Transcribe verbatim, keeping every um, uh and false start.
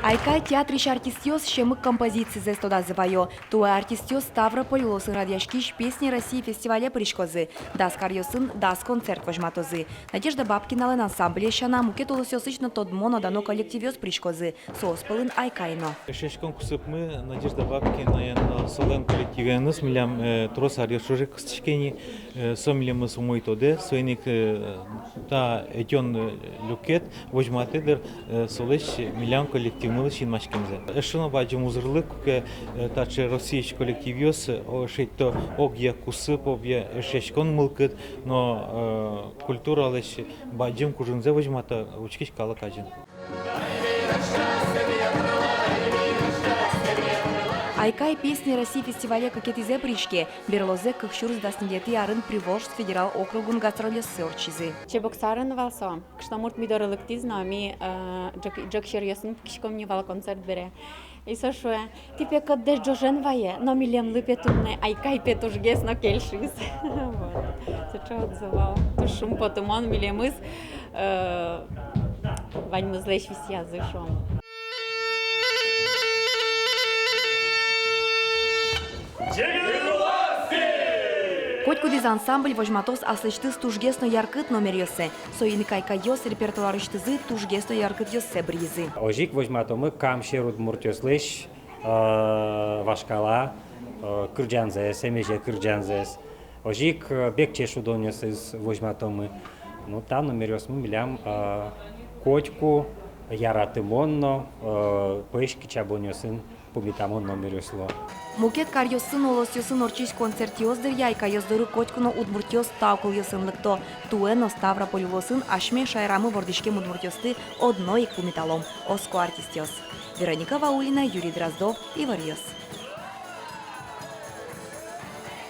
«Айкай» театрысь артистъёс Семык композицизэс тодазы ваё. Туэ артистъёс Ставрополь улосын радъяськись «Песни России» фестивале пыриськозы. Дас каръёсын дас концерт возьматозы. Надежда Бабкиналэн ансамблез сяна, мукет улосъёсысь но тодмо но дано коллективъёс пыриськозы. Соос пӧлын «Айкай» но. Эшъяськон кусыпмы Надежда Бабкинаен но солэн коллективеныз милям, э, трос аръёс ӵоже кыстӥське ни, э, со милемыз умой тодэ, соин ик, э, та ӧтён, э, люкет возьматэ, дыр, э, солэсь, милям коллективмылы синмаськемзэ. Эшшо но бадӟым узырлык, куке, э, таӵе Россиысь коллективъёс, э, о, шедьто огъя кусып, огъя эшъяськон мылкыд, но, э, культуралэсь бадӟым кужымзэ возьмато учкись калык азьын. «Айкай» «Песни России» фестивале кыкетӥзэ пыриське. Берлозэ кык сюрс дас ньылетӥ арын Приволжск федерал округын гастрольёссы ортчизы. Чебоксарын вал со. Кышномурт ми доры лыктӥз но, ми, э, ӝӧк, ӝӧк сьӧръёсын пукиськом ни вал концерт бере. И со шуэ: «Тӥ пе кӧтдэс ӝожен вае, но милемлы пе туннэ «Айкай» пе тужгес но кельшиз». Вот. Сыӵе отзыв вал. Туж шумпотымон милемыз, э, ваньмызлэсь висъязы, шуом. Котькудӥз ансамбль возьматоз аслэсьтыз тужгес но яркыт номеръёссэ. Соин ик «Айкайёс» репертуарысьтызы тужгес но яркытъёссэ быръизы. Озьы ик возьматомы кам сьӧр удмуртъёслэсь, э, вашкала, э, кырӟанзэс, эмезе кырӟанзэс. Озьы ик, э, бекче шудонъёсыз возьматомы. Ну, та номеръёсмы милям, э, котьку яратымон но, э, пӧсь кичабонъёсын пумитамон номеръёс луо. Мукет каръёсын, улосъёсын ортчись концертъёс дыръя «Айкайёс» доры котьку но удмуртъёс тау кылъёсын лыкто. Туэ но Ставрополь улосын асьме шаерамы вордӥськем удмуртъёсты одно ик пумиталом. Оско артистъёс. Вероника Ваулина, Юрий Дроздов, «Иворъёс».